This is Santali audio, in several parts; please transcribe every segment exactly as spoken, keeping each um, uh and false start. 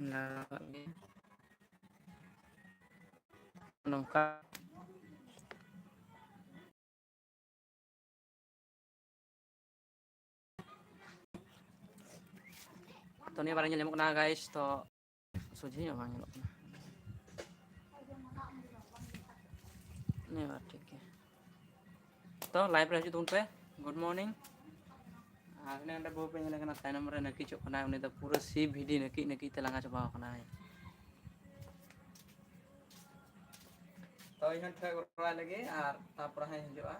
ᱞᱟᱜᱟᱜ ᱜᱮ᱾ ᱱᱚᱝᱠᱟ᱾ ᱛᱚ, ᱱᱤᱭᱟᱹ ᱵᱟᱨ ᱧᱮᱞ ᱧᱟᱢᱚᱜ ᱠᱟᱱᱟ, guys, ᱛᱚ ᱥᱚᱡᱷᱮ ᱧᱚᱜ ᱵᱟᱝ ᱧᱮᱞᱚᱜ ᱠᱟᱱᱟ᱾ ᱱᱤᱭᱟᱹ ᱵᱟᱨ ᱴᱷᱤᱠ ᱜᱮ᱾ ᱛᱚ, live ᱨᱮ ᱦᱤᱡᱩᱜ ᱛᱟᱵᱚᱱ ᱯᱮ᱾ Good morning᱾ ᱟᱨ ᱚᱱᱮ ᱚᱸᱰᱮ ᱵᱟᱹᱦᱩ ᱯᱮ ᱧᱮᱞᱮ ᱠᱟᱱᱟ, ᱛᱟᱭᱱᱚᱢ ᱨᱮ ᱱᱟᱹᱠᱤᱡᱚᱜ ᱠᱟᱱᱟᱭ, ᱩᱱᱤ ᱫᱚ ᱯᱩᱨᱟᱹ ᱥᱤ ᱵᱷᱤᱰᱤ ᱱᱟᱹᱠᱤᱡ ᱱᱟᱹᱠᱤᱡ ᱛᱮ ᱞᱟᱸᱜᱟ ᱪᱟᱵᱟᱣ ᱠᱟᱱᱟᱭ᱾ ᱛᱚ, ᱤᱧ ᱦᱚᱸ ᱴᱷᱮᱡ ᱜᱚᱲᱚᱣᱟᱭ ᱞᱟᱹᱜᱤᱫ ᱟᱨ ᱛᱟᱨᱯᱚᱨᱮ ᱦᱟᱸᱜ ᱦᱤᱡᱩᱜᱼᱟ᱾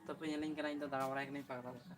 ᱛᱚ, ᱯᱮ ᱧᱮᱞᱤᱧ ᱠᱟᱱᱟ, ᱤᱧ ᱫᱚ ᱫᱟᱬᱟ ᱵᱟᱲᱟᱭ ᱠᱟᱹᱱᱟᱹᱧ ᱯᱟᱜᱽᱨᱟ ᱞᱮᱠᱟ᱾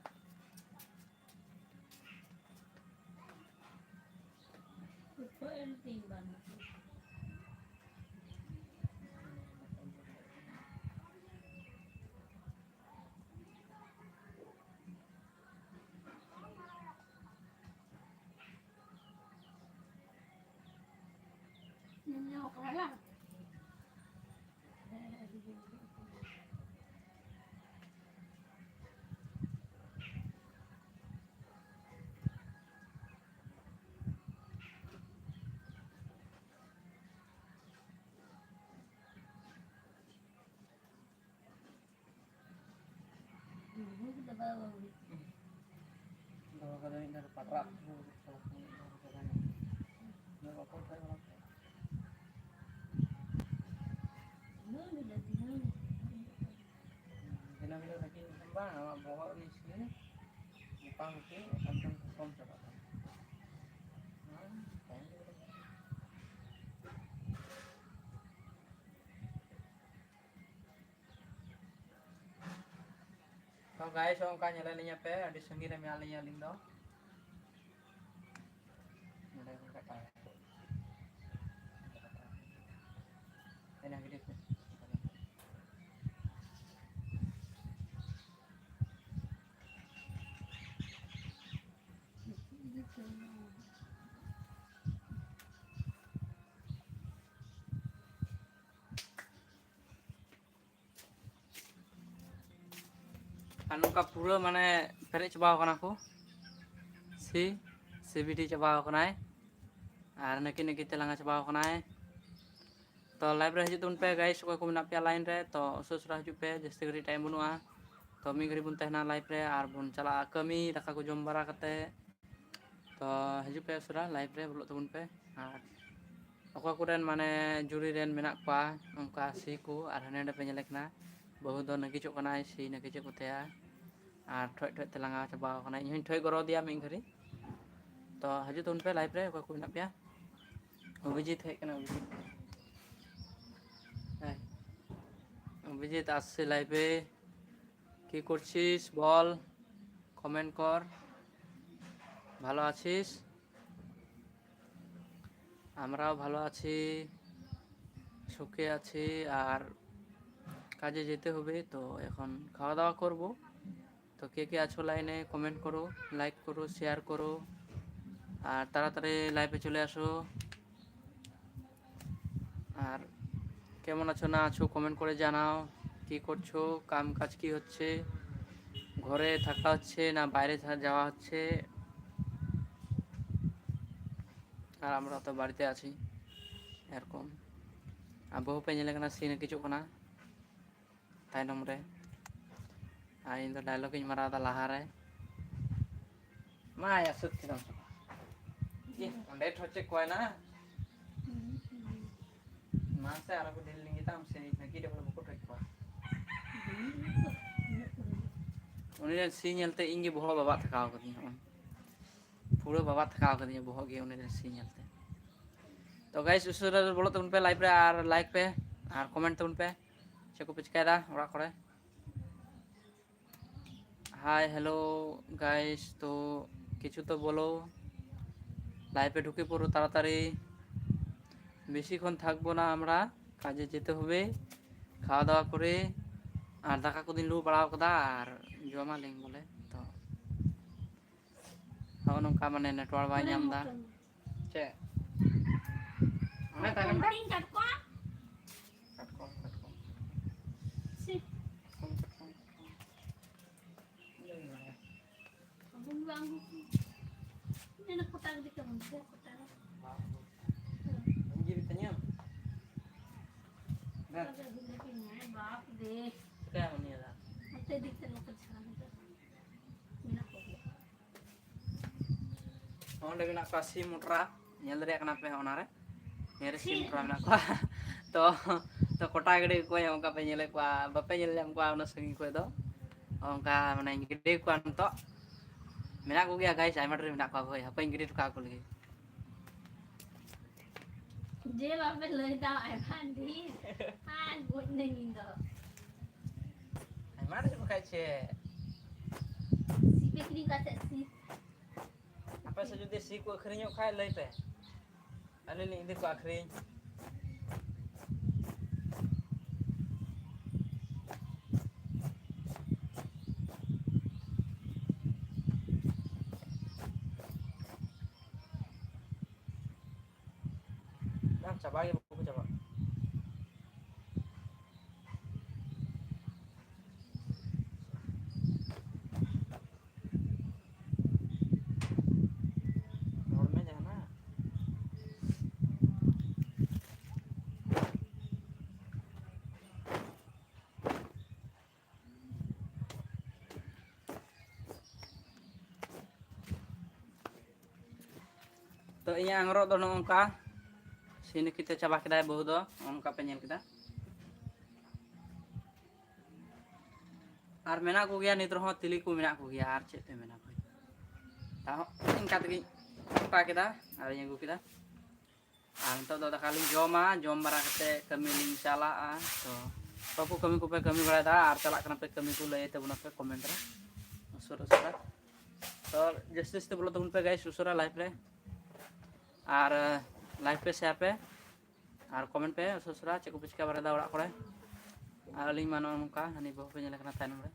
ᱫᱚᱦᱚ ᱠᱟᱫᱟᱹᱧ ᱢᱤᱫ ᱫᱷᱟᱣ ᱯᱟᱛᱲᱟ᱾ ᱫᱤᱱᱟᱹᱢ ᱦᱤᱞᱳᱜ ᱱᱟᱹᱠᱤᱱ ᱵᱟᱝ, ᱟᱢᱟᱜ ᱵᱚᱦᱚᱜ ᱨᱤᱧ ᱥᱤᱱ, ᱢᱚᱴᱟᱢᱩᱴᱤ ᱮᱠᱷᱚᱱ ᱠᱚᱢ ᱪᱟᱵᱟᱜ ᱠᱟᱱᱟ᱾ ᱛᱚ guys, ᱚᱱᱠᱟ ᱧᱮᱞᱮᱫ ᱞᱤᱧᱟ ᱯᱮ, ᱟᱹᱰᱤ ᱥᱟᱺᱜᱤᱧ ᱨᱮ ᱢᱮᱱᱟᱜ ᱞᱤᱧᱟ ᱟᱹᱞᱤᱧ ᱫᱚ᱾ ᱱᱚᱰᱮ ᱠᱷᱚᱱ ᱠᱟᱴᱟᱣ᱾ ᱮᱱᱟ video ᱯᱮ᱾ ᱟᱨ ᱱᱚᱝᱠᱟ ᱯᱩᱨᱟᱹ ᱢᱟᱱᱮ ᱯᱮᱨᱮᱡ ᱪᱟᱵᱟᱣ ᱠᱟᱱᱟ ᱠᱚ᱾ ᱥᱤ ᱥᱤ ᱵᱤ ᱰᱤ ᱪᱟᱵᱟᱣ ᱠᱟᱱᱟᱭ᱾ ᱟᱨ ᱱᱟᱹᱠᱤ ᱱᱟᱹᱠᱤ ᱛᱮ ᱞᱟᱸᱜᱟ ᱪᱟᱵᱟᱣ ᱠᱟᱱᱟᱭ᱾ ᱛᱚ ᱞᱟᱭᱤᱵᱷ ᱨᱮ ᱦᱤᱡᱩᱜ ᱛᱟᱵᱚᱱ ᱯᱮ ᱜᱟᱭᱤᱥ, ᱚᱠᱚᱭ ᱠᱚ ᱢᱮᱱᱟᱜ ᱯᱮᱭᱟ ᱞᱟᱭᱤᱱ ᱨᱮ, ᱛᱚ ᱩᱥᱟᱹᱨᱟ ᱩᱥᱟᱹᱨᱟ ᱦᱤᱡᱩᱜ ᱯᱮ, ᱡᱟᱹᱥᱛᱤ ᱜᱷᱟᱹᱲᱤᱡ ᱴᱟᱭᱤᱢ ᱵᱟᱹᱱᱩᱜᱼᱟ᱾ ᱛᱚ ᱢᱤᱫ ᱜᱷᱟᱹᱲᱤᱡ ᱵᱚᱱ ᱛᱟᱦᱮᱱᱟ ᱞᱟᱭᱤᱵᱷ ᱨᱮ ᱟᱨ ᱵᱚᱱ ᱪᱟᱞᱟᱜᱼᱟ ᱠᱟᱹᱢᱤ, ᱫᱟᱠᱟ ᱠᱚ ᱡᱚᱢ ᱵᱟᱲᱟ ᱠᱟᱛᱮ᱾ ᱛᱚ ᱦᱤᱡᱩᱜ ᱯᱮ ᱩᱥᱟᱹᱨᱟ ᱞᱟᱭᱤᱵᱷ ᱨᱮ ᱵᱚᱞᱚᱜ ᱛᱟᱵᱚᱱ ᱯᱮ᱾ ᱟᱨ ᱚᱠᱚᱭ ᱠᱚᱨᱮᱱ ᱢᱟᱱᱮ ᱡᱩᱨᱤ ᱨᱮᱱ ᱢᱮᱱᱟᱜ ᱠᱚᱣᱟ ᱚᱱᱠᱟ ᱥᱤ ᱠᱚ, ᱟᱨ ᱦᱟᱸᱰᱮ ᱱᱟᱸᱰᱮ ᱯᱮ ᱧᱮᱞᱮ ᱠᱟᱱᱟ, ᱵᱟᱹᱦᱩ ᱫᱚ ᱱᱟᱹᱠᱤᱪᱚᱜ ᱠᱟᱱᱟᱭ, ᱥᱤ ᱱᱟᱹᱠᱤᱪᱚᱜ ᱠᱚ ᱛᱟᱭᱟ᱾ ᱟᱨ ᱴᱷᱚᱡ ᱴᱷᱚᱡ ᱛᱮ ᱞᱟᱸᱜᱟ ᱪᱟᱵᱟᱣ ᱠᱟᱱᱟᱭ᱾ ᱤᱧ ᱦᱚᱸᱧ ᱴᱷᱚᱡ ᱜᱚᱨᱚ ᱟᱫᱮᱭᱟ ᱢᱤᱫ ᱜᱷᱟᱹᱲᱤ᱾ ᱛᱚ ᱦᱤᱡᱩᱜ ᱛᱟᱵᱚᱱ ᱯᱮ ᱞᱟᱭᱤᱵᱷ ᱨᱮ, ᱚᱠᱚᱭ ᱠᱚ ᱢᱮᱱᱟᱜ ᱯᱮᱭᱟ᱾ ᱚᱵᱷᱤᱡᱤᱛ ᱦᱮᱡ ᱠᱟᱱᱟ, ᱚᱵᱷᱤᱡᱤᱛ᱾ ᱦᱮᱸ, ᱚᱵᱷᱤᱡᱤᱛ ᱟᱥᱮ ᱞᱟᱭᱤᱵᱷ ᱨᱮ। কি করছিস বল, কমেন্ট কর। ভালো আছিস? আমরাও ভালো আছি, সুখে আছি। আর কাজে যেতে হবে, তো এখন খাওয়া দাওয়া করব। তো কে কে আছো লাইনে, কমেন্ট করো, লাইক করো, শেয়ার করো, আর তাড়াতাড়ি লাইভে চলে আসো। আর কেমন আছো না আছো কমেন্ট করে জানাও। কি করছো, কাম কাজ কি হচ্ছে, ঘরে থাকা হচ্ছে না বাইরে থা- যাওয়া হচ্ছে? আর আমরা তো বাড়িতে আছি এরকম। ᱟᱵᱚ ᱦᱚᱸᱯᱮ ᱧᱮᱞᱮ ᱠᱟᱱᱟ, ᱥᱤᱱ ᱦᱤᱡᱩᱜ ᱠᱟᱱᱟ ᱛᱟᱭᱱᱚᱢ ᱨᱮ᱾ ᱟᱨ ᱤᱧ ᱫᱚ ᱰᱟᱭᱞᱚᱜ ᱤᱧ ᱢᱟᱨᱟᱣ ᱮᱫᱟ ᱞᱟᱦᱟ ᱨᱮ᱾ ᱢᱟ ᱭᱟ, ᱥᱟᱹᱛ ᱠᱮᱫᱟᱢ ᱥᱮ ᱵᱟᱝ? ᱤᱦ, ᱚᱸᱰᱮ ᱴᱷᱚᱪᱮ ᱠᱚᱭᱱᱟ᱾ ᱢᱟᱥᱮ, ᱟᱨᱚ ᱠᱚ ᱰᱷᱮᱨ ᱞᱤᱸᱜᱤ ᱛᱟᱢ ᱥᱮ, ᱱᱟᱹᱠᱤ ᱰᱟᱵᱚᱞ ᱵᱟᱠᱚ ᱴᱷᱚᱡ ᱠᱚᱣᱟ᱾ ᱩᱱᱤ ᱨᱮᱱ ᱥᱤ ᱧᱮᱞᱛᱮ ᱤᱧ ᱜᱮ ᱵᱚᱦᱚᱜ ᱵᱟᱵᱟᱜ ᱛᱷᱟᱠᱟᱣ ᱠᱟᱹᱫᱤᱧᱟ᱾ ᱦᱚᱸᱜᱼᱚᱭ᱾ ᱯᱩᱨᱟᱹ ᱵᱟᱵᱟᱜ ᱛᱷᱟᱠᱟᱣ ᱠᱟᱹᱫᱤᱧᱟ ᱵᱚᱦᱚᱜ ᱜᱮ ᱩᱱᱤ ᱨᱮᱱ ᱥᱤ ᱧᱮᱞᱛᱮ᱾ ᱛᱚ ᱜᱟᱭᱤᱥ, ᱩᱥᱟᱹᱨᱟ ᱵᱚᱞᱚᱜ ᱛᱟᱵᱚᱱ ᱯᱮ ᱞᱟᱭᱤᱵᱷ ᱨᱮ, ᱟᱨ ᱞᱟᱭᱤᱠ ᱯᱮ ᱟᱨ ᱠᱚᱢᱮᱱᱴ ᱛᱟᱵᱚᱱ ᱯᱮ᱾ ᱪᱮᱫ ᱠᱚᱯᱮ ᱪᱤᱠᱟᱹᱭᱮᱫᱟ ᱚᱲᱟᱜ ᱠᱚᱨᱮ? ᱦᱟᱭ, ᱦᱮᱞᱳ, ᱜᱟᱭᱤᱥ, ᱛᱚ কিছু তো বলো, লাইভে ঢুকে পড়ো তাড়াতাড়ি। বেশিক্ষণ থাকবো না আমরা, কাজে যেতে হবে। খাওয়া দাওয়া করে আর ᱫᱟᱠᱟ ᱠᱚᱫᱚᱧ ᱞᱩ ᱵᱟᱲᱟ ᱟᱠᱟᱫᱟ ᱟᱨ ᱡᱚᱢᱟᱞᱤᱧ ᱵᱚᱞᱮ᱾ ᱛᱚ ᱱᱚᱜᱼᱚ ᱱᱚᱝᱠᱟ ᱢᱟᱱᱮ ᱱᱮᱴᱣᱟᱨᱠ ᱵᱟᱭ ᱧᱟᱢ ᱮᱫᱟ᱾ ᱪᱮᱫ? ᱚᱱᱮ ᱛᱟᱭᱱᱚᱢ ᱨᱮ᱾ ᱠᱟᱴᱠᱚᱢ, ᱠᱟᱴᱠᱚᱢ᱾ ᱠᱟᱴᱠᱚᱢ, ᱠᱟᱴᱠᱚᱢ, ᱠᱟᱴᱠᱚᱢ᱾ ᱤᱧ ᱫᱚᱧ ᱵᱟᱲᱟᱭᱟ᱾ ᱟᱵᱚ ᱫᱚ ᱵᱟᱝ ᱦᱩᱭᱩᱜ ᱠᱟᱱᱟ᱾ ᱵᱟᱯ ᱨᱮ᱾ ᱪᱤᱠᱟᱹᱭᱟᱢ ᱩᱱᱤ ᱫᱚ? ᱦᱟᱱᱛᱮ ᱤᱫᱤ ᱠᱟᱛᱮ ᱱᱚᱝᱠᱟ ᱡᱷᱟᱲᱟᱝ ᱫᱚ᱾ ᱢᱮᱱᱟᱜ ᱠᱚᱜᱮᱭᱟ᱾ ᱚᱸᱰᱮ ᱢᱮᱱᱟᱜ ᱠᱚᱣᱟ ᱥᱤᱢ ᱢᱚᱴᱨᱟ, ᱧᱮᱞ ᱫᱟᱲᱮᱭᱟᱜ ᱠᱟᱱᱟ ᱯᱮ ᱚᱱᱟᱨᱮ, ᱧᱮᱞ ᱨᱮ ᱥᱤᱢ ᱥᱤᱢ᱾ ᱢᱚᱴᱨᱟ ᱢᱮᱱᱟᱜ ᱠᱚᱣᱟ᱾ ᱛᱚ, ᱛᱚ ᱠᱚᱴᱟ ᱜᱤᱰᱤ ᱠᱚᱣᱟᱧ, ᱚᱱᱠᱟ ᱯᱮ ᱧᱮᱞᱮᱫ ᱠᱚᱣᱟ, ᱵᱟᱯᱮ ᱧᱮᱞ ᱧᱟᱢ ᱠᱚᱣᱟ ᱩᱱᱟᱹᱜ ᱥᱟᱺᱜᱤᱧ ᱠᱷᱚᱱ ᱫᱚ, ᱚᱱᱠᱟ ᱢᱟᱱᱮ ᱜᱤᱰᱤ ᱠᱚᱣᱟ ᱱᱤᱛᱚᱜ᱾ ᱢᱮᱱᱟᱜ ᱠᱚᱜᱮᱭᱟ guys, ᱟᱭᱢᱟ ᱰᱷᱮᱨ ᱢᱮᱱᱟᱜ ᱠᱚᱣᱟ ᱵᱷᱟᱹᱭ, ᱦᱟᱯᱮᱧ ᱜᱤᱰᱤ ᱦᱚᱴᱚ ᱠᱟᱜ ᱠᱚ ᱞᱟᱹᱜᱤᱫ᱾ ᱡᱮ ᱵᱟᱯᱮ ᱞᱟᱹᱭ ᱫᱟ ᱟᱭᱢᱟ ᱰᱷᱮᱨ, ᱟᱨ ᱜᱚᱡ ᱱᱟᱹᱧ ᱤᱧ ᱫᱚ᱾ ᱟᱭᱢᱟ ᱰᱷᱮᱨ ᱵᱟᱠᱷᱟᱡ ᱪᱮᱫ? ᱥᱤ ᱯᱮ ᱠᱤᱨᱤᱧ ᱠᱟᱛᱮ ᱥᱤ᱾ ᱟᱯᱮ ᱥᱮᱫ ᱡᱩᱫᱤ ᱥᱤ ᱠᱚ ᱟᱹᱠᱷᱨᱤᱧᱚᱜ ᱠᱷᱟᱡ ᱞᱟᱹᱭ ᱯᱮ, ᱟᱹᱞᱤᱧ ᱞᱤᱧ ᱤᱫᱤ ᱠᱚᱣᱟ ᱟᱹᱠᱷᱨᱤᱧ᱾ ᱵᱟᱝ ᱪᱟᱵᱟ ᱜᱮ ᱵᱟᱠᱚ ᱪᱟᱵᱟᱜ᱾ ᱨᱚᱲ ᱢᱮ ᱡᱟᱦᱟᱱᱟᱜ᱾ ᱛᱚ, ᱤᱧᱟᱹᱜ ᱟᱝᱨᱚᱵ ᱫᱚ ᱱᱚᱜᱼᱚ ᱱᱚᱝᱠᱟ ᱥᱤᱱᱤᱠᱤ ᱛᱮ ᱪᱟᱵᱟ ᱠᱮᱫᱟᱭ ᱵᱟᱹᱦᱩ ᱫᱚ, ᱱᱚᱜᱼᱚ ᱱᱚᱝᱠᱟ ᱯᱮ ᱧᱮᱞ ᱠᱮᱫᱟ᱾ ᱟᱨ ᱢᱮᱱᱟᱜ ᱠᱚᱜᱮᱭᱟ ᱱᱤᱛ ᱨᱮᱦᱚᱸ, ᱛᱤᱞᱤ ᱠᱚ ᱢᱮᱱᱟᱜ ᱠᱚᱜᱮᱭᱟ, ᱟᱨ ᱪᱮᱫ ᱯᱮ ᱢᱮᱱᱟ ᱵᱷᱟᱹᱭ? ᱛᱟᱦᱚᱸ ᱤᱱᱠᱟ ᱛᱮᱜᱮᱧ ᱠᱚᱴᱟ ᱠᱮᱫᱟ ᱟᱨᱤᱧ ᱟᱹᱜᱩ ᱠᱮᱫᱟ᱾ ᱟᱨ ᱱᱤᱛᱚᱜ ᱫᱚ ᱫᱟᱠᱟ ᱞᱤᱧ ᱡᱚᱢᱟ, ᱡᱚᱢ ᱵᱟᱲᱟ ᱠᱟᱛᱮ ᱠᱟᱹᱢᱤ ᱞᱤᱧ ᱪᱟᱞᱟᱜᱼᱟ᱾ ᱛᱚ, ᱚᱠᱚᱭ ᱠᱚ ᱠᱟᱹᱢᱤ ᱠᱚᱯᱮ ᱠᱟᱹᱢᱤ ᱵᱟᱲᱟᱭᱮᱫᱟ ᱟᱨ ᱪᱟᱞᱟᱜ ᱠᱟᱱᱟ ᱯᱮ ᱠᱟᱹᱢᱤ ᱠᱚ, ᱞᱟᱹᱭ ᱛᱟᱵᱚᱱᱟ ᱯᱮ comment ᱨᱮ ᱩᱥᱟᱹᱨᱟ ᱩᱥᱟᱹᱨᱟ᱾ ᱛᱚ, ᱡᱟᱹᱥᱛᱤ ᱡᱟᱹᱥᱛᱤ ᱵᱚᱞᱚ ᱛᱟᱵᱚᱱ ᱯᱮ guys ᱩᱥᱟᱹᱨᱟ live ᱨᱮ, ᱟᱨ live ᱯᱮ share ᱯᱮ, ᱟᱨ comment ᱯᱮ ᱩᱥᱟᱹᱨᱟ ᱩᱥᱟᱹᱨᱟ ᱪᱮᱫ ᱠᱚᱯᱮ ᱪᱤᱠᱟ ᱵᱟᱲᱟᱭᱮᱫᱟ ᱚᱲᱟᱜ ᱠᱚᱨᱮ᱾ ᱟᱨ ᱟᱹᱞᱤᱧ ᱢᱟ ᱱᱚᱜᱼᱚ ᱱᱚᱝᱠᱟ ᱦᱟᱹᱱᱤ ᱵᱟᱹᱦᱩ ᱯᱮ ᱧᱮᱞᱮ ᱠᱟᱱᱟ ᱛᱟᱭᱱᱚᱢ ᱨᱮ᱾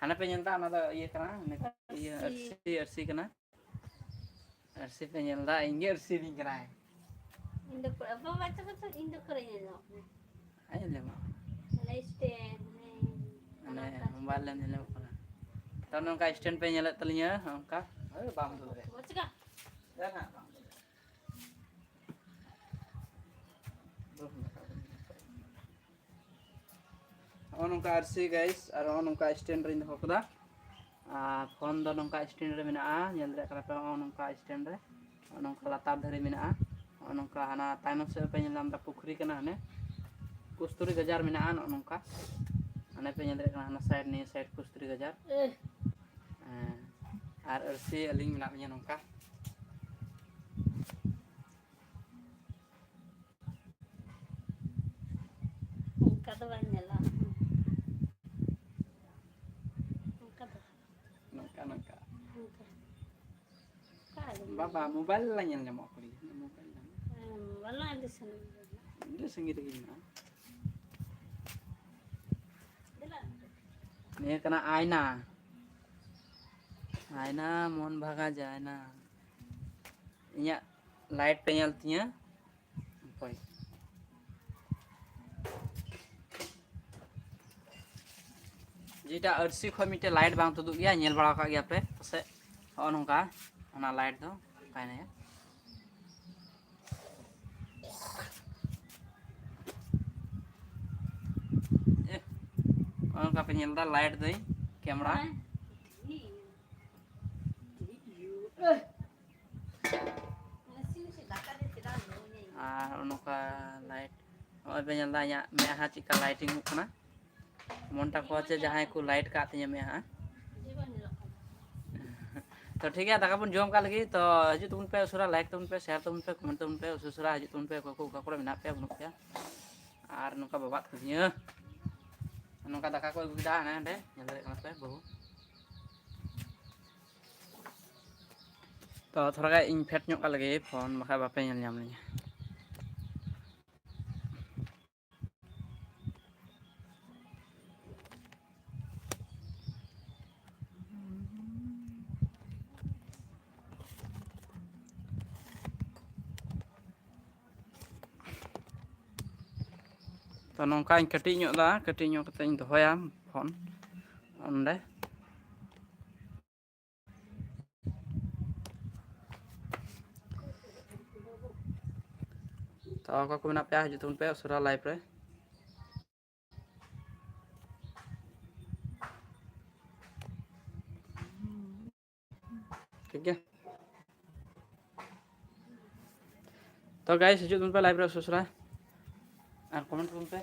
ᱦᱟᱱᱮ ᱯᱮ ᱧᱮᱞ ᱮᱫᱟ, ᱚᱱᱟ ᱫᱚ ᱤᱭᱟᱹ ᱠᱟᱱᱟ, ᱤᱭᱟᱹ ᱟᱹᱨᱥᱤ᱾ ᱟᱹᱨᱥᱤ, ᱟᱹᱨᱥᱤ ᱠᱟᱱᱟ᱾ ᱟᱹᱨᱥᱤ ᱯᱮ ᱧᱮᱞ ᱮᱫᱟ, ᱤᱧ ᱜᱮ ᱟᱹᱨᱥᱤ ᱤᱫᱤᱧ ᱠᱟᱱᱟᱭ᱾ ᱤᱧ ᱫᱚ ᱠᱚ-, ᱵᱟᱵᱟ, ᱪᱚ, ᱪᱚ, ᱤᱧ ᱫᱚ ᱚᱠᱟᱨᱮ ᱧᱮᱞ ᱧᱟᱢᱚᱜ ᱠᱟᱱᱟ? ᱟᱡ ᱧᱮᱞ ᱧᱟᱢᱚᱜ᱾ ᱚᱱᱟ stand, ᱦᱮᱸ, ᱚᱱᱟ ᱚᱱᱟ ᱠᱟᱪ mobile ᱨᱮ ᱧᱮᱞ ᱧᱟᱢᱚᱜ ᱠᱟᱱᱟ᱾ ᱛᱚ, ᱱᱚᱝᱠᱟ stand ᱯᱮ ᱧᱮᱞᱮᱫ ᱛᱟᱹᱞᱤᱧᱟ, ᱚᱱᱠᱟ᱾ ᱳᱭ, ᱵᱟᱢ ᱫᱩᱲᱩᱵ ᱫᱟᱲᱮᱭᱟᱜᱼᱟ᱾ ᱪᱤᱠᱟ? ᱫᱮᱱ ᱦᱟᱸᱜ, ᱵᱟᱢ ᱫᱩᱲᱩᱵ ᱫᱟᱲᱮᱭᱟᱜᱼᱟ᱾ ᱱᱚᱜᱼᱚ ᱱᱚᱝᱠᱟ ᱟᱹᱨᱥᱤ guys, ᱟᱨ ᱱᱚᱜᱼᱚ ᱱᱚᱝᱠᱟ stand ᱨᱮᱧ ᱫᱚᱦᱚ ᱠᱟᱫᱟ᱾ ᱟᱨ ᱯᱷᱳᱱ ᱫᱚ ᱱᱚᱝᱠᱟ stand ᱨᱮ ᱢᱮᱱᱟᱜᱼᱟ, ᱧᱮᱞ ᱫᱟᱲᱮᱭᱟᱜ ᱠᱟᱱᱟ ᱯᱮ, ᱱᱚᱜᱼᱚ ᱱᱚᱝᱠᱟ stand ᱨᱮ, ᱱᱚᱜᱼᱚ ᱱᱚᱝᱠᱟ ᱞᱟᱛᱟᱨ ᱫᱷᱟᱨᱮ ᱢᱮᱱᱟᱜᱼᱟ, ᱱᱚᱜᱼᱚ ᱱᱚᱝᱠᱟ ᱦᱟᱱᱟ ᱛᱟᱭᱱᱚᱢ ᱥᱮᱫ ᱯᱮ ᱧᱮᱞ ᱧᱟᱢ ᱮᱫᱟ ᱯᱩᱠᱷᱨᱤ ᱠᱟᱱᱟ, ᱦᱟᱱᱮ ᱠᱩᱥᱛᱩᱨᱤ ᱜᱟᱡᱟᱲ ᱢᱮᱱᱟᱜᱼᱟ, ᱱᱚᱜᱼᱚ ᱱᱚᱝᱠᱟ ᱦᱟᱱᱮ ᱯᱮ ᱧᱮᱞ ᱫᱟᱲᱮᱭᱟᱜ ᱠᱟᱱᱟ ᱦᱟᱱᱟ side, ᱱᱤᱭᱟᱹ side ᱠᱩᱥᱛᱩᱨᱤ ᱜᱟᱡᱟᱲ᱾ ᱦᱮᱸ, ᱟᱨ ᱟᱹᱨᱥᱤ ᱟᱹᱞᱤᱧ ᱢᱮᱱᱟᱜ ᱞᱤᱧᱟ ᱱᱚᱝᱠᱟ᱾ ᱚᱱᱠᱟ ᱫᱚ ᱵᱟᱝ ᱧᱮᱞᱚᱜᱼᱟ᱾ ᱚᱱᱠᱟ ᱫᱚ ᱱᱚᱝᱠᱟ, ᱱᱚᱝᱠᱟ᱾ ᱚᱱᱠᱟ᱾ ᱚᱠᱟ ᱨᱮ ᱵᱟᱵᱟ, ᱧᱮᱞᱚᱜᱼᱟ? Mobile ᱞᱟᱝ ᱧᱮᱞ ᱧᱟᱢᱚᱜᱼᱟ, ᱠᱩᱲᱤ᱾ Mobile ᱞᱟᱝ᱾ ᱦᱮᱸ, mobile ᱢᱟ ᱟᱹᱰᱤ ᱥᱟᱺᱜᱤᱧ ᱨᱮ ᱢᱮᱱᱟᱜᱼᱟ᱾ ᱟᱹᱰᱤ ᱥᱟᱺᱜᱤᱧ ᱨᱮᱜᱮ ᱢᱮᱱᱟᱜᱼᱟ᱾ ᱫᱮᱞᱟ᱾ ᱱᱤᱭᱟᱹ ᱠᱟᱱᱟ ᱟᱭᱱᱟ᱾ ᱟᱭᱱᱟ, ᱢᱚᱱ ᱵᱷᱟᱜᱟ ᱡᱟᱭᱱᱟ᱾ ᱤᱧᱟᱹᱜ light ᱯᱮ ᱧᱮᱞ ᱛᱤᱧᱟᱹ᱾ ᱦᱟᱯᱳᱭ᱾ ᱡᱮᱴᱟ ᱟᱹᱨᱥᱤ ᱠᱷᱚᱱ ᱢᱤᱫᱴᱮᱱ light ᱵᱟᱝ ᱛᱩᱫᱩᱜ ᱜᱮᱭᱟ, ᱧᱮᱞ ᱵᱟᱲᱟ ᱟᱠᱟᱫ ᱜᱮᱭᱟ ᱯᱮ ᱯᱟᱥᱮᱡ? ᱦᱚᱸᱜᱼᱚ ᱱᱚᱝᱠᱟ, ᱚᱱᱟ light ᱫᱚ ᱚᱠᱟᱭᱱᱟᱭᱟ? ᱮ, ᱦᱚᱸᱜᱼᱚ ᱱᱚᱝᱠᱟ ᱯᱮ ᱧᱮᱞ ᱮᱫᱟ, light ᱫᱟᱹᱧ, camera᱾ ᱟᱨ ᱱᱚᱝᱠᱟ light, ᱱᱚᱜᱼᱚᱭ ᱯᱮ ᱧᱮᱞ ᱮᱫᱟ ᱤᱧᱟᱹᱜ ᱢᱮᱫᱦᱟ ᱪᱮᱫᱠᱟ lighting ᱚᱜ ᱠᱟᱱᱟ᱾ ᱢᱚᱱ ᱛᱟᱠᱚ ᱪᱮ ᱡᱟᱦᱟᱸᱭ ᱠᱚ light ᱠᱟᱜ ᱛᱤᱧᱟᱹ ᱢᱮᱫᱦᱟ᱾ ᱛᱚ ᱴᱷᱤᱠ ᱜᱮᱭᱟ, ᱫᱟᱠᱟ ᱵᱚᱱ ᱡᱚᱢ ᱠᱟᱜ ᱞᱟᱹᱜᱤᱫ᱾ ᱛᱚ ᱦᱤᱡᱩᱜ ᱛᱟᱵᱚᱱ ᱯᱮ ᱩᱥᱟᱹᱨᱟ, like ᱛᱟᱵᱚᱱ ᱯᱮ, share ᱛᱟᱵᱚᱱ ᱯᱮ, comment ᱛᱟᱵᱚᱱ ᱯᱮ, ᱩᱥᱟᱹᱨᱟ ᱦᱤᱡᱩᱜ ᱛᱟᱵᱚᱱ ᱯᱮ, ᱚᱠᱚᱭ ᱠᱚ ᱚᱠᱟ ᱠᱚᱨᱮ ᱢᱮᱱᱟᱜ ᱯᱮᱭᱟ ᱵᱟᱹᱱᱩᱜ ᱯᱮᱭᱟ᱾ ᱟᱨ ᱱᱚᱝᱠᱟ ᱵᱟᱵᱟᱫ ᱠᱟᱹᱫᱤᱧᱟ, ᱱᱚᱝᱠᱟ ᱫᱟᱠᱟ ᱠᱚ ᱟᱹᱜᱩ ᱠᱮᱫᱟ ᱦᱟᱸᱰᱮ ᱦᱟᱸᱰᱮ, ᱧᱮᱞ ᱫᱟᱲᱮᱭᱟᱜ ᱠᱟᱱᱟ ᱯᱮ ᱵᱟᱹᱦᱩ᱾ ᱛᱚ ᱛᱷᱚᱲᱟ ᱜᱟᱱ ᱤᱧ ᱯᱷᱮᱰ ᱧᱚᱜ ᱠᱟᱜ ᱞᱮᱜᱮ ᱯᱷᱳᱱ, ᱵᱟᱠᱷᱟᱡ ᱵᱟᱯᱮ ᱧᱮᱞ ᱧᱟᱢ ᱞᱤᱧᱟ᱾ ᱛᱚ ᱱᱚᱝᱠᱟᱧ ᱠᱟᱹᱴᱤᱡ ᱧᱚᱜ ᱫᱟ, ᱠᱟᱹᱴᱤᱡ ᱧᱚᱜ ᱠᱟᱛᱮᱧ ᱫᱚᱦᱚᱭᱟ ᱯᱷᱳᱱ ᱚᱸᱰᱮ᱾ ᱛᱚ ᱚᱠᱚᱭ ᱠᱚ ᱢᱮᱱᱟᱜ ᱯᱮᱭᱟ, ᱦᱤᱡᱩᱜ ᱛᱟᱵᱚᱱ ᱯᱮ ᱩᱥᱟᱹᱨᱟ live ᱨᱮ᱾ ᱴᱷᱤᱠ ᱜᱮᱭᱟ᱾ ᱛᱚ guys, ᱦᱤᱡᱩᱜ ᱛᱟᱵᱚᱱ ᱯᱮ live ᱨᱮ ᱩᱥᱟᱹᱨᱟ ᱟᱨ comment ᱛᱟᱵᱚᱱ ᱯᱮ᱾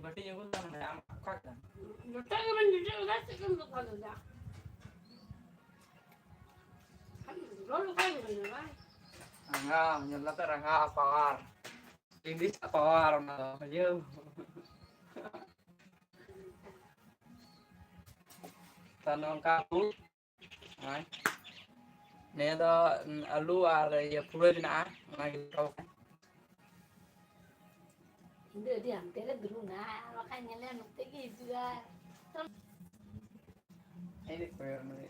ᱵᱟᱹᱴᱤᱧ ᱟᱹᱜᱩ ᱞᱮᱫᱟ ᱱᱚᱰᱮ, ᱟᱢ ᱚᱠᱟ ᱠᱮᱫᱟᱢ? ᱡᱚᱛᱚ ᱜᱮᱵᱚᱱ ᱡᱚᱴᱮᱫ ᱞᱮᱫᱟ, ᱪᱮᱫ ᱠᱚᱢ ᱫᱚᱦᱚ ᱞᱮᱫᱟ? ᱨᱚᱲ ᱚᱠᱟ ᱜᱮ ᱵᱟᱹᱱᱩᱜᱼᱟ, ᱵᱟᱝ? ᱨᱟᱸᱜᱟᱣ, ᱧᱮᱞ ᱠᱟᱛᱮ ᱨᱟᱸᱜᱟᱣ power᱾ ᱤᱝᱞᱤᱥ ᱨᱮᱱᱟᱜ power ᱚᱱᱟ ᱫᱚ, ᱵᱩᱡᱷᱟᱹᱣ? ᱛᱟᱦᱞᱮ ᱱᱚᱝᱠᱟ ᱟᱹᱞᱩ, ᱦᱳᱭ᱾ ᱱᱤᱭᱟᱹ ᱫᱚ, ᱩᱸ, ᱟᱹᱞᱩ ᱟᱨ ᱤᱭᱟᱹ ᱯᱩᱨᱟᱹᱭ ᱢᱮᱱᱟᱜᱼᱟ, ᱚᱱᱟ ᱜᱮ ᱞᱮᱴᱚ ᱠᱟᱜᱼᱟ᱾ ᱤᱧ ᱫᱚ ᱟᱹᱰᱤ ᱦᱟᱱᱛᱮ ᱨᱮ ᱫᱩᱲᱩᱵ ᱱᱟ, ᱟᱨ ᱵᱟᱠᱷᱟᱱ ᱧᱮᱞᱮ ᱱᱚᱛᱮ ᱜᱮ ᱦᱤᱡᱩᱜᱼᱟ᱾ ᱤᱧ ᱫᱚ ᱠᱚᱭᱚᱜ ᱱᱩᱭ᱾